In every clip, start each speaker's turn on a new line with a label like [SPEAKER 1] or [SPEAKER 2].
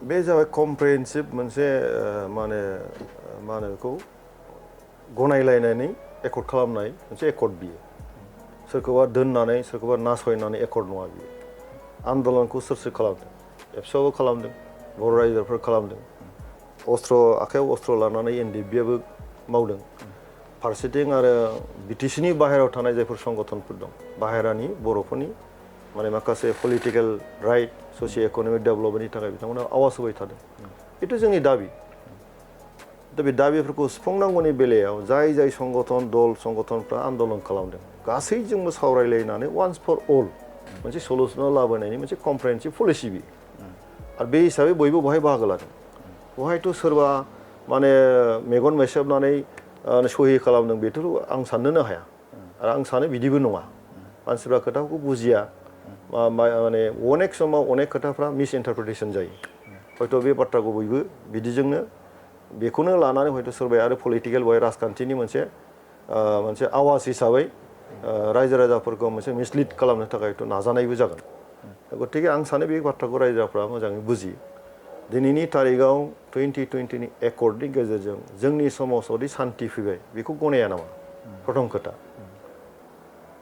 [SPEAKER 1] बे जाबाय कमप्रिहेन्सिभ मोनसे मा होनो बेखौ गनायलायनानै एकर्ड खालामनाय मोनसे एकर्ड बियो सोरखौबा दोननानै सोरखौबा नासयनानै एकर्ड नङा बियो आन्दलनखौ सोर खालामदों एबसुआबो खालामदों बर' रायजोफोर खालामदों आखायाव अस्त्र लानानै एनडिएफबिआबो मावदों फारसेथिं आरो बिटिसिनि बाहेरायाव थानाय जायफोर संगठनफोर दं बाहेरानि बर'फोरनि माने माखासे पलिटिकेल राइट ससिय' इक'नमिक डेभेलपमेन्टनि थाखाय बिथांमोना आवाज होबाय थादों बेथ' जोंनि दाबि दा बे दाबिफोरखौ सुफुंनांगौनि बेलायाव जाय संगठनफ्रा आन्दलन खालामदों गासैजोंबो सावरायलायनानै वान्स फर अल मोनसे सलुसनाव लाबोनायनि मोनसे कमप्रिहेन्सिभ पलिसि बियो आरो बे हिसाबै बयबो बहाय बाहागो लादों बहायथ' सोरबा माने मेगन मेसेबनानै सहि खालामदों बेथ' आं साननोनो हाया आरो आं सानो बिदिबो नङा मानसिफ्रा खोथाखौ बुजिया माने अनेक समाव अनेक खोथाफ्रा मिस इन्टारप्रिटेसन जायो हयथ' बे बाथ्राखौ बयबो बिदिजोंनो बेखौनो लानानै हयथ' सोरबाया आरो पलिटिकेल बय राजखान्थिनि मोनसे आवाज हिसाबै रायजो राजाफोरखौ मोनसे मिसलिड खालामनो थाखायथ' नाजानायबो जागोन गतिके आं सानो बे बाथ्राखौ रायजो राजाफ्रा मोजाङै बुजियो दिनैनि तारिखाव 2020नि एकर्डनि गेजेरजों जोंनि समाजावदि सान्थि फैबाय बेखौ गनाया नामा प्रथम खोथा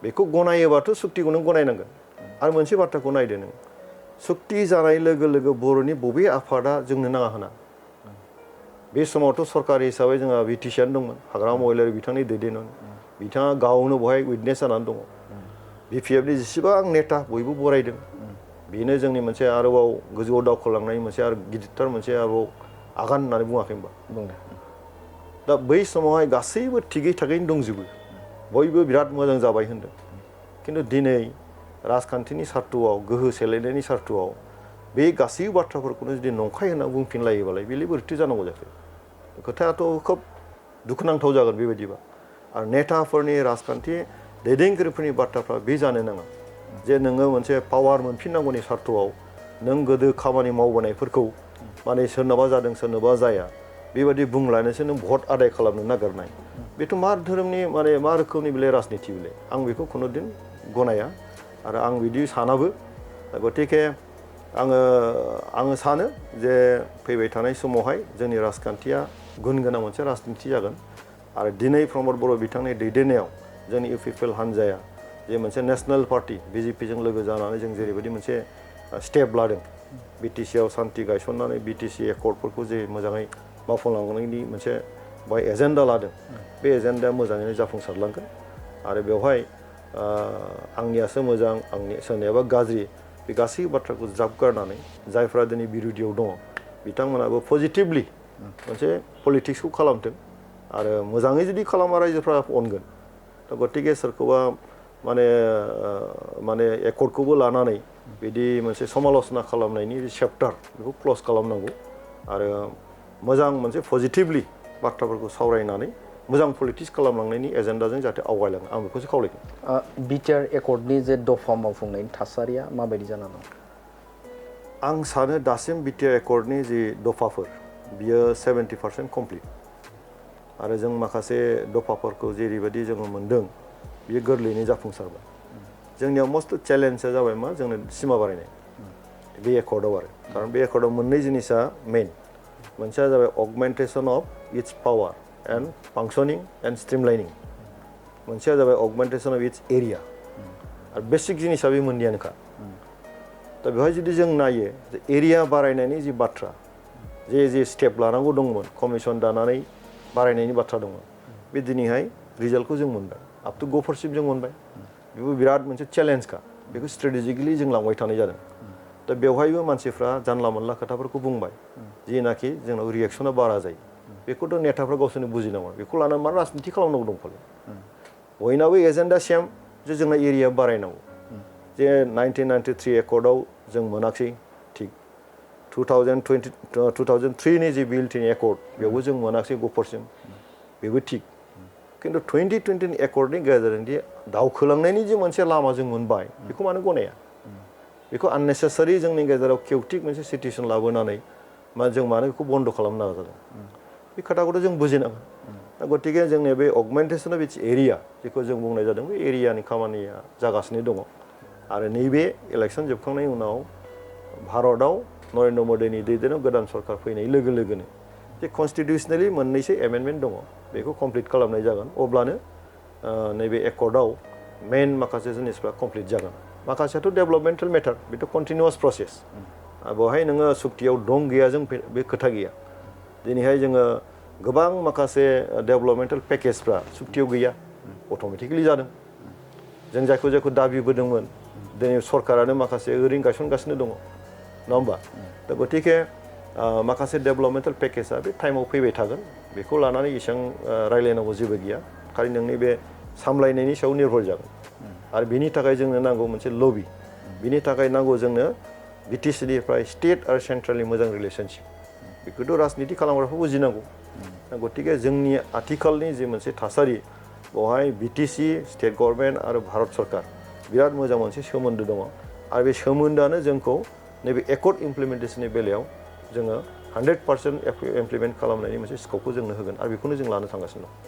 [SPEAKER 1] बेखौ गनायोबाथ' सुक्तिखौ नों गनायनांगोन आरो मोनसे बाथ्राखौ नायदो नों सुक्ति जानाय लोगो लोगो बर'नि बबे आफादा जोंनो नाङा होना बे समावथ' सरकारि हिसाबै जोंहा बिटिसिआनो दंमोन हाग्रामा महिलारि बिथांनि दैदेननायाव बिथाङा गावनो बहाय उइटनेस जानानै दङ बिपिएफनि जेसेबां नेता बयबो बरायदों बेनो जोंनि मोनसे आरोबाव गोजौआव दावखोलांनायनि मोनसे आरो गिदिरथार मोनसे आरोबाव आगान होननानै बुङाखै होनबा दा बै समावहाय गासैबो थिगै थागैनो दंजोबो बयबो बिराद मोजां जाबाय होनदों खिन्थु दिनै राजखान्थिनि सार्थआव गोहो सेलायनायनि सार्थआव बे गासैबो बाथ्राफोरखौनो जुदि नंखाय होनना बुंफिनलायोबालाय बेलाय बोरैथो जानांगौ जाखो खोथायाथ' खोब दुखुनांथाव जागोन बेबायदिबा आरो नेताफोरनि राजखान्थि दैदेनगिरिफोरनि बाथ्राफ्रा बे जानो नाङा जे नोङो मोनसे पावार मोनफिननांगौनि सार्थआव नों गोदो खामानि मावबोनायफोरखौ माने सोरनाबा जादों सोरनाबा जाया बेबायदि बुंलायनोसो नों भट आदाय खालामनो नागिरनाय बेथ' मा धोरोमनि माने मा रोखोमनि बेलाय राजनिति बेलाय आं बेखौ खुनुदिन गनाया आरो आं बिदि सानाबो गतिके आङो सानो जे फैबाय थानाय समावहाय जोंनि राजखान्थिया गुन गोनां मोनसे राजनिति जागोन आरो दिनै प्रमद बर' बिथांनि दैदेननायाव जोंनि इउपिपिएल हान्जाया जे मोनसे नेशनेल पार्टी बिजेपिजों लोगो जानानै जों जेरैबायदि मोनसे स्टेप लादों बिटिसिआव सान्थि गायसननानै बिटिसि एकर्डफोरखौ जे मोजाङै मावफुंलांनायनि मोनसे बाय एजेन्डा लादों बे एजेन्डाया मोजाङैनो जाफुंसारलांगोन आरो बेवहाय आंनियासो मोजां आंनि सोरनियाबा गाज्रि बे गासै बाथ्राखौ ज्राब गारनानै जायफ्रा दिनै बिरोधियाव दङ बिथांमोनाबो पजिटिभलि मोनसे पलिटिक्सखौ खालामथों आरो मोजाङै जुदि खालामा रायजोफ्रा अनगोन दा गतिके सोरखौबा माने एकर्डखौबो लानानै बिदि मोनसे समाल'सना खालामनायनि चेप्टार बेखौ क्ल'ज खालामनांगौ आरो मोजां मोनसे पजिटिभलि बाथ्राफोरखौ सावरायनानै मोजां पलिटिक्स खालामलांनायनि एजेन्डाजों जाहाथे आवगायलाङो आं बेखौसो खावलायगोन
[SPEAKER 2] बिटिआर एकर्डनि जे दफा मावफुंनायनि थासारिया माबायदि जाना दं
[SPEAKER 1] आं सानो दासिम बिटिआर एकर्डनि जि दफाफोर बियो 70% कमप्लिट आरो जों माखासे दफाफोरखौ जेरैबायदि जोङो मोन्दों बियो गोरलैयैनो जाफुंसारबाय जोंनियाव मस्ट चेलेन्जआ जाबाय मा जोंनो सिमा बारायनाय बे एकर्डआव आरो खारन बे एकर्डआव मोननै जिनिसा मेइन मोनसेया जाबाय augmentation of its power and functioning and streamlining मोनसेया जाबाय अगमेन्टेसन अफ इट्स एरिया आरो बेसिक जिनिसा बे मोननैयानोखा दा बेवहाय जुदि जों नायो एरिया बारायनायनि जि बाथ्रा जे स्टेप लानांगौ दंमोन कमिसन दानानै बारायनायनि बाथ्रा दंमोन बे दिनैहाय रिजाल्टखौ जों मोनबाय आप टु 5% जों मोनबाय बेबो बिराद मोनसे चेलेन्जखा बेखौ स्ट्रेटेजिकेलि जों लांबाय थानाय जादों दा बेवहायबो मानसिफ्रा जानला मोनला खोथाफोरखौ बुंबाय जिनाखि जोंनाव रिएक्सना बारा जायो बेखौथ' नेताफ्रा गावसोरनो बुजिनांगौ बेखौ लानानै मा राजनिति खालामनांगौ दंफालाय बयनाबो एजेन्डा सेम जे जोंना एरिया बारायनांगौ जे 1993 एकर्डआव जों मोनाखसै थिग 2003नि जि बिल्टिं एकर्ड बेयावबो जों मोनाखसै 5% बेबो थिग खिन्थु 2020नि एकर्डनि गेजेरजों दि दावखोलांनायनि जे मोनसे लामा जों मोनबाय बेखौ मानो गनाया बेखौ आननेसेसारि जोंनि गेजेराव केउटिक मोनसे सिटुएसन लाबोनानै जों मानो बेखौ बन्द' खालामनो नाजादों बे खोथाखौथ' जों बुजिनांगोन दा गतिके जोंनि बे अगमेन्टेसन अफ इट्स एरिया जेखौ जों बुंनाय जादों बे एरियानि खामानिया जागासिनो दङ आरो नैबे इलेक्सन जोबखांनायनि उनाव भारतआव नरेन्द्र मदिनि दैदेननायाव गोदान सरकार फैनाय लोगो लोगोनो जे कनस्टिटिउसनेलि मोननैसो एमेन्डमेन्ट दङ बेखौ कमप्लिट खालामनाय जागोन अब्लानो नैबे एकर्डआव मेन माखासे जिनिसफ्रा कमप्लिट जागोन माखासेयाथ' डेभेलपमेन्टेल मेटार बेथ' कन्टिनिउआस प्रसेस बेवहाय नोङो सुक्तियाव दं गैया जों बे खोथा गैया दिनैहाय जोङो गोबां माखासे डेभेलपमेन्टेल पेकेजफ्रा सुक्तियाव गैया अट'मेटिकेलि जादों जों जायखौ दाबिबोदोंमोन दिनै सरकारानो माखासे ओरैनो गायसनगासिनो दङ नङा होमबा दा गतिके माखासे डेभेलपमेन्टेल पेकेजआ बे टाइमाव फैबाय थागोन बेखौ लानानै एसेबां रायलायनांगौ जेबो गैया खालि नोंनि बे सामलायनायनि सायाव निर्भर जागोन आरो बिनि थाखाय जोंनो नांगौ मोनसे लबि बिनि थाखाय नांगौ जोंनो बिटिसिनिफ्राय स्टेट आरो सेन्ट्रेलनि मोजां रिलेसनशिप बेखौथ' राजनिति खालामग्राफोर बुजिनांगौ गतिके जोंनि आथिखालनि जे मोनसे थासारि बेवहाय बिटिसि स्टेट गभर्नमेन्ट आरो भारत सरकार बिराद मोजां मोनसे सोमोन्दो दङ आरो बे सोमोन्दोआनो जोंखौ नैबे एकर्ड इमप्लिमेन्टेसननि बेलायाव जोङो 100% इमप्लिमेन्ट खालामनायनि मोनसे स्कपखौ जोंनो होगोन आरो बेखौनो जों लानो थांगासिनो दं